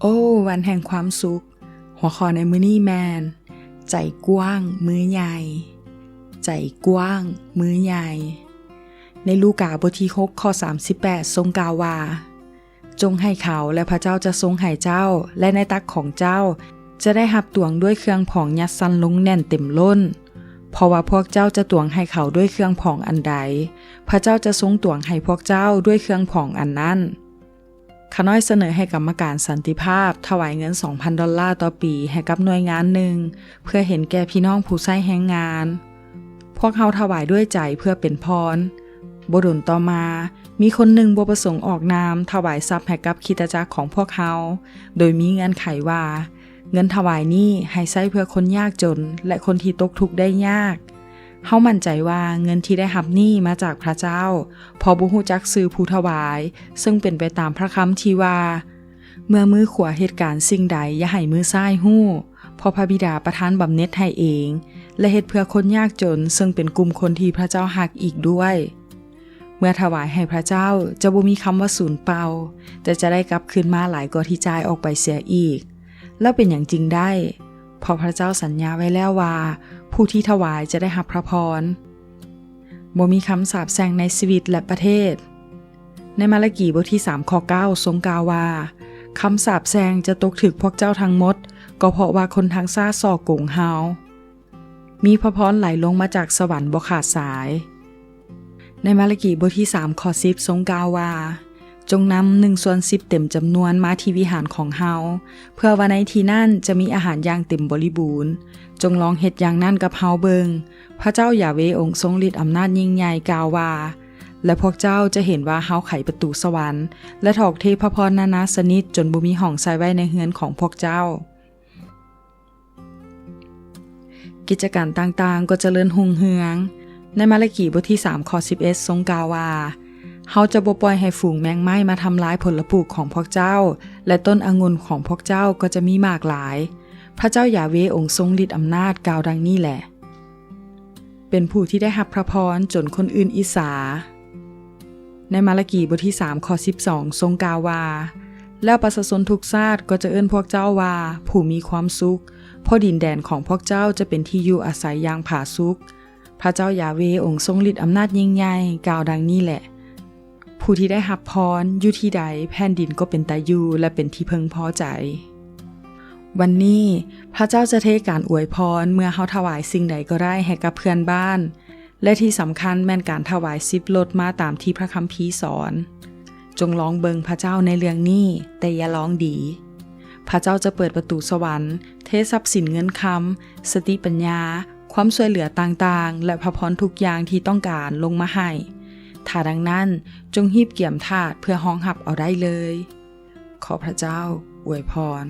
ໂອ້ ວັນແຫ່ງຄວາມສຸກ. ຫົວຂໍ້ໃນມື້ນີ້ແມ່ນ ໃຈກວ້າງມືໃຫຍ່. ໃຈກວ້າງມືໃຫຍ່. ໃນລູກາບົດທີຫົກ ຂໍ້ສາມສິບແປດ ຊົງກ່າວວ່າ, ຈົ່ງໃຫ້ເຂົາ ແລະ ພະເຈົ້າຈະຊົງໃຫ້ເຈົ້າ, ແລະ ໃນຕັກຂອງເຈົ້າຈະໄດ້ຮັບຕວງດ້ວຍເຄື່ອງພອງຍັດສັນລົງແໜ້ນເຕັມລົ້ນ. ເພາະວ່າພວກເຈົ້າຈະຕວງໃຫ້ເຂົາດ້ວຍເຄື່ອງພອງອັນໃດ, ພະເຈົ້າຈະຊົງຕວງໃຫ້ພວກເຈົ້າດ້ວຍເຄື່ອງພອງອັນນັ້ນ. ຂ້ານ້ອຍສະເໜີໃຫ້ກຳມະການສັນຕິພາບຖວາຍເງິນສອງພັນດອນລາຕໍ່ປີໃຫ້ກັບໜ່ວຍງານໜຶ່ງ ເພື່ອເຫັນແກ່ພີ່ນ້ອງຜູ້ໃຊ້ແຮງງານ. ພວກເຮົາຖວາຍດ້ວຍໃຈເພື່ອເປັນພອນ. ບໍ່ດົນຕໍ່ມາ, ມີຄົນໜຶ່ງບໍ່ປະສົງອອກນາມຖວາຍຊັບໃຫ້ກັບຄຣິສຕະຈັກຂອງພວກເຮົາ, ໂດຍມີເງື່ອນໄຂວ່າ ເງິນຖວາຍນີ້ໃຫ້ໃຊ້ເພື່ອຄົນຍາກຈົນ ແລະ ຄົນທີ່ຕົກທຸກໄດ້ຍາກ. ເຮົາໝັ້ນໃຈວ່າເງິນທີ່ໄດ້ຮັບນີ້ມາຈາກພະເຈົ້າ, ເພາະບໍ່ຮູ້ຈັກຊື່ຜູ້ຖວາຍ, ເຊິ່ງເປັນໄປຕາມພະຄຳທີ່ວ່າ, ເມື່ອມືຂວາເຮັດການສິ່ງໃດ, ຢ່າໃຫ້ມືຊ້າຍຮູ້, ເພາະພະບິດາປະທານບຳເໜັດໃຫ້ເອງ, ແລະ ເຮັດເພື່ອຄົນຍາກຈົນ, ເຊິ່ງເປັນກຸ່ມຄົນທີ່ພະເຈົ້າຮັກອີກດ້ວຍ. ເມື່ອຖວາຍໃຫ້ພະເຈົ້າ, ຈະບໍ່ມີຄຳວ່າສູນເປົ່າ, ແຕ່ຈະໄດ້ກັບຄືນມາຫຼາຍກວ່າທີ່ຈ່າຍອອກໄປເສຍອີກ. ແລ້ວເປັນຫຍັງຈຶ່ງໄດ້? ເພາະພະເຈົ້າສັນຍາໄວ້ແລ້ວວ່າ, ຜູ້ທີ່ຖວາຍຈະໄດ້ຮັບພະພອນ. ບໍ່ມີຄຳສາບແຊ່ງໃນຊີວິດ ແລະ ປະເທດ. ໃນມາລາກີບົດທີສາມ ຂໍ້ເກົ້າ ຊົງກ່າວວ່າ, ຄຳສາບແຊ່ງຈະຕົກຖືກພວກເຈົ້າທັງໝົດ, ກໍເພາະວ່າຄົນທັງຊາດສໍ້ໂກງເຮົາ. ມີພະພອນໄຫຼລົງມາຈາກສະຫວັນບໍ່ຂາດສາຍ. ໃນມາລາກີບົດທີສາມ ຂໍ້ສິບ ຊົງກ່າວວ່າ, ຈົ່ງນຳໜຶ່ງສ່ວນສິບເຕັມຈຳນວນມາທີ່ວິຫານຂອງເຮົາ, ເພື່ອວ່າໃນທີ່ນັ້ນຈະມີອາຫານຢ່າງເຕັມບໍລິບູນ. ຈົ່ງລອງເຮັດຢ່າງນັ້ນກັບເຮົາເບິ່ງ. ພະເຈົ້າຢາເວອົງຊົງລິດອຳນາດຍິ່ງໃຫຍ່ກ່າວວ່າ, ແລະ ພວກເຈົ້າຈະເຫັນວ່າເຮົາໄຂປະຕູສະຫວັນ ແລະ ຖອກເທພະພອນນານາຊະນິດຈົນບໍ່ມີຫ້ອງໃສ່ໄວ້ໃນເຮືອນຂອງພວກເຈົ້າ. ກິດຈະການຕ່າງໆກໍຈະເລີນຮຸ່ງເຮືອງ. ໃນມາລາກີບົດທີສາມ ຂໍ້ສິບເອັດ ຊົງກ່າວວ່າ, ເຮົາຈະບໍ່ປ່ອຍໃຫ້ຝູງແມງໄມ້ມາທຳລາຍຜົນລະປູກຂອງພວກເຈົ້າ, ແລະ ຕົ້ນອະງຸ່ນຂອງພວກເຈົ້າກໍຈະມີໝາກຫຼາຍ. ພະເຈົ້າຢາເວອົງຊົງລິດອຳນາດກ່າວດັ່ງນີ້ແຫຼະ. ເປັນຜູ້ທີ່ໄດ້ຮັບພະພອນຈົນຄົນອື່ນອິດສາ. ໃນມາລາກີບົດທີສາມ ຂໍ້ສິບສອງ ຊົງກ່າວວ່າ, ແລ້ວປະຊາຊົນທຸກຊາດກໍຈະເອີ້ນພວກເຈົ້າວ່າຜູ້ມີຄວາມສຸກ, ເພາະດິນແດນຂອງພວກເຈົ້າຈະເປັນທີ່ຢູ່ອາໄສຢ່າງຜາສຸກ. ພະເຈົ້າຢາເວອົງຊົງລິດອຳນາດຍິ່ງໃຫຍ່ກ່າວດັ່ງນີ້ແຫຼະ. ຜູ້ທີ່ໄດ້ຮັບພອນຢູ່ທີ່ໃດ, ແຜ່ນດິນກໍເປັນຕາຢູ່ ແລະ ເປັນທີ່ເພິ່ງພໍໃຈ. ວັນນີ້, ພະເຈົ້າຈະເທການອວຍພອນເມື່ອເຮົາຖວາຍສິ່ງໃດກໍໄດ້ໃຫ້ກັບເພື່ອນບ້ານ, ແລະ ທີ່ສຳຄັນແມ່ນການຖວາຍສິບລົດມາຕາມທີ່ພະຄຳພີສອນ. ຈົ່ງລອງເບິ່ງພະເຈົ້າໃນເລື່ອງນີ້, ແຕ່ຢ່າລອງດີ. ພະເຈົ້າຈະເປີດປະຕູສະຫວັນ, ເທຊັບສິນເງິນຄຳ, ສະຕິປັນຍາ, ຄວາມຊ່ວຍເຫຼືອຕ່າງໆ ແລະ ພະພອນທຸກຢ່າງທີ່ຕ້ອງການລົງມາໃຫ້. ຖ້າດັ່ງນັ້ນ, ຈົ່ງຮີບກຽມຖາດເພື່ອຮອງຮັບເອົາໄດ້ເລີຍ. ຂໍພະເຈົ້າອວຍພອນ.